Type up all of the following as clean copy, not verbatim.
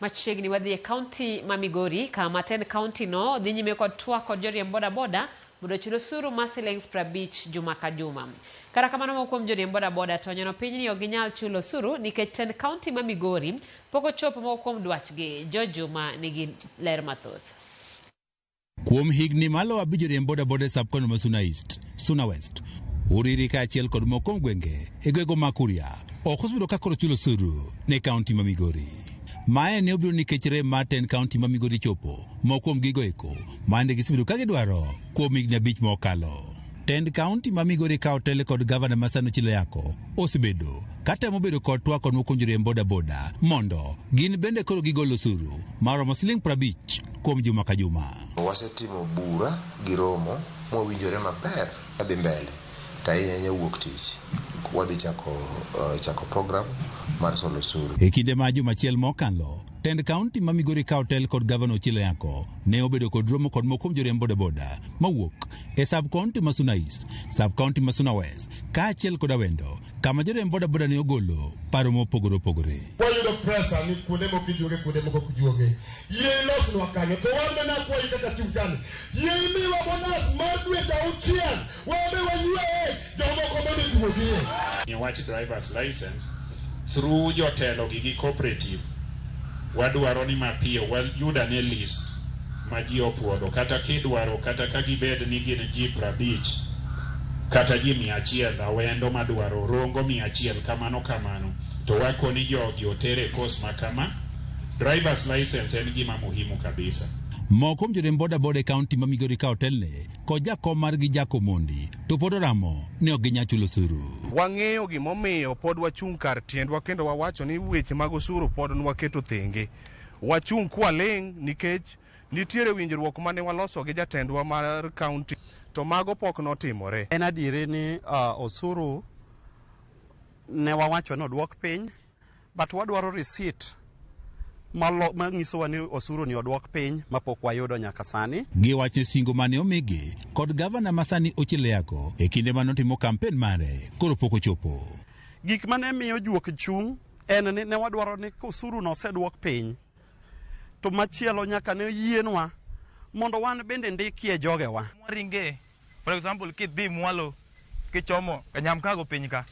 Machiegni wadhi e kaunti ma Migori kama tend kaunti no dhi nyime kod twak kod joriemb bodaboda mondo ochul osuru mar siling 50 juma ka juma. Kata kamano moko kuom joriemb bodaboda to onyono piny ni ok ginyal chulo osuru nikech tend kaunti ma Migori pok ochopo moko kuom dwachgi. George Juma nigi ler mathoth. Kuom higni malo 5 joriemb bodaboda e sub-county ma Suna East, Suna West, Uriri kaachiel kod moko kuom gwenge e gwego ma Kuria ok osebedo ka koro chulo osuru ne kaunti ma Migori. Mae ne obiro nikech rem mar tend kaunti ma Migori chopo moko kuom gigo eko mane gisebedo ka gidwaro kuom higni 5 mokalo. Tend kaunti ma Migori ka otele kod gavana ma sani Ochilo Ayacko osebedo katemo bedo kod twak kod moko kuom joriemb bodaboda mondo gin bende koro gigol osuru maromo siling 50 kuom juma ka juma. Wasetimo bura gi romo mwawinjore maber kadhi mbele to ahinya ahinya wuok tich wadhi chako program mar solo osuru. E kinde ma juma achiel mokalo, tend kaunti ma Migori ka otel kod gavana Ochilo Ayacko ne obedo kod romo kod moko kuom joriemb bodaboda mawuok e sub-county ma Suna East, sub-county ma Suna West kaachiel kod Awendo kama joriemb bodaboda ne ogolo paro mopogore opogore. Wayudo presa ni kuonde moko ijuoge, kuonde moko ok juoge. Yie ilosnwa kanyo, to wan be nakwayi kaka chung' kani. Yie imiwa bonus mar dweche 6, wan be wayueye jomoko mondo ojuogie. Ni wach driver's license through jotelo gi cooperative wadwaro ni mapiyo wayud ane list ma ji opuodho kata kidwaro kata ka gibed ni gin ji 50 kata ji 100 Awendo madwaro Rongo 100 kamano kamano to wakoni jogi otere course ma kama. Driver's license en gima muhimu kabisa. Moko kuom joriemb bodaboda e kaunti ma Migori ka otelne kod jakom margi Jack Omondi to pod oramo ni ok ginyal chulo osuru. Wang'eyo gimomiyo pod wachung' kar tiendwa kendo wawacho ni weche mag osuru pod nwaketo thenge. Wachung' kwaling' nikech nitiere winjruok mane waloso gi jatendwa mar kaunti to mago pok notimore. En adieri ni osuru ne wawacho ni oduok piny, but wadwaro receipt manyisowa ni osuru ni oduok piny mapok wayudo nyaka sani. Giwacho singo mane omigi kod gavana masani Ochilo Ayacko e kinde mane otimo kampen mare koro pok ochopo. Gik mane miyo juok chung' en ni ne wadwaro ni osuru no oseduok piny, to machielo nyaka ne yienwa mondo wan bende ndikie jogewa. Waringe, for example, kidhi mwalo kichomo Kanyamkago piny ka,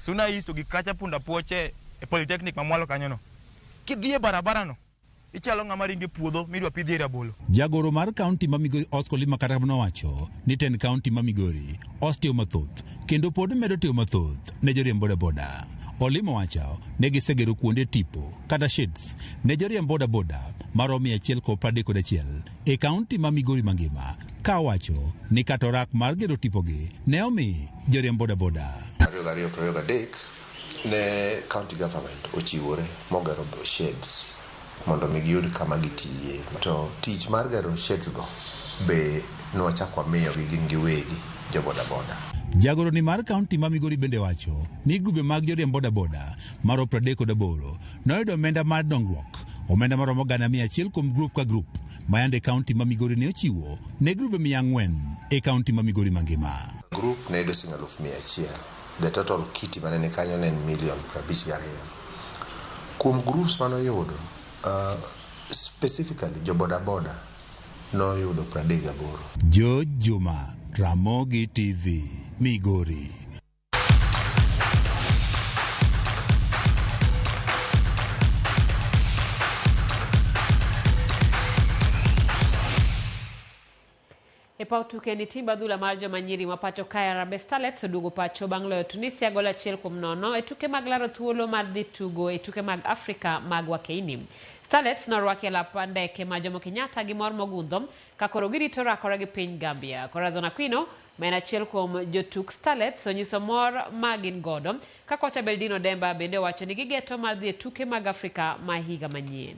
Suna East gi kacha punda puoche e Polytechnic ma mwalo kanyo no. Kidhi e barabara no, ichalo ng'ama ringe puodho midwa pidhie rabolo. Jagoro mar kaunti ma Migori Oscar Olima kata kamano nowacho ni tend kaunti ma Migori osetimo mathoth kendo pod medo timo mathoth ne joriemb bodaboda. Olima wacho ne gisegero kuonde tipo kata sheds ne joriemb bodaboda maromo 131 e kaunti ma Migori mangima, ka owacho ni kata orak mar gero tipogi ne omi joriemb bodaboda. 22-23 ne county government ochiwore mogero sheds mondo mi giyud kama gitiye. To tich mar gero sheds go be nwachako wamiyogi gin giwegi jo bodaboda. Jagoro ni mar kaunti ma Migori bende wacho ni grube mag joriemb bodaboda maro 38 noyudo omenda mar dongruok, omenda maromo 100,000 kuom grup ka grup ma yande kaunti ma Migori ne ochiwo ne grube 400 e kaunti ma Migori mangima. Grup ne yudo siling 100,000. The total kitty mane ni kanyo ne en milion 52. Kuom groups manoyudo, specifically jo bodaboda noyudo 38. George Juma, Ramogi TV, Migori. E paw tuke ni timb adhula mar joma nyiri ma pacho kae Harambee Starlets oduogo pacho bang' loyo Tunisia gol 1-0 e tuke mag laro thuolo mar dhi tugo e tuke mag Afrika mag Wakeini. Starlets norwaki e lap ndeke ma Jomo Kenyatta gi mor mogundho ka koro girito rakore gi piny Gambia. Corazon Aquino ma en achiel kuom jotuk Starlets onyiso mor ma gin godo ka kocha Beldino Demba bende owacho ni gigeto mar dhi e tuke mag Afrika ma higa manyien.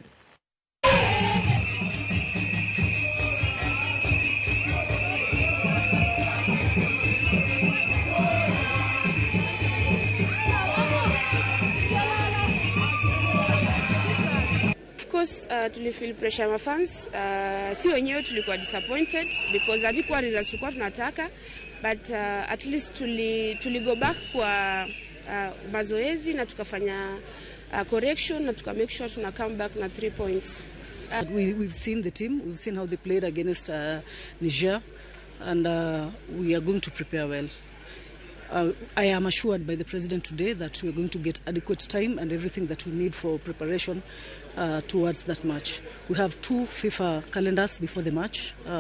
Of course, tulifeel pressure ma fans. Si wenyewe tulikuwa disappointed because hatukuwa results tulikuwa tunataka, but at least tuli go back kwa mazoezi na tukafanya correction na tuka make sure tuna come back na 3 points. We've seen the team, we've seen how they played against Niger, and we are going to prepare well. I am assured by the president today that we are going to get adequate time and everything that we need for preparation towards that match. We have 2 FIFA calendars before the match.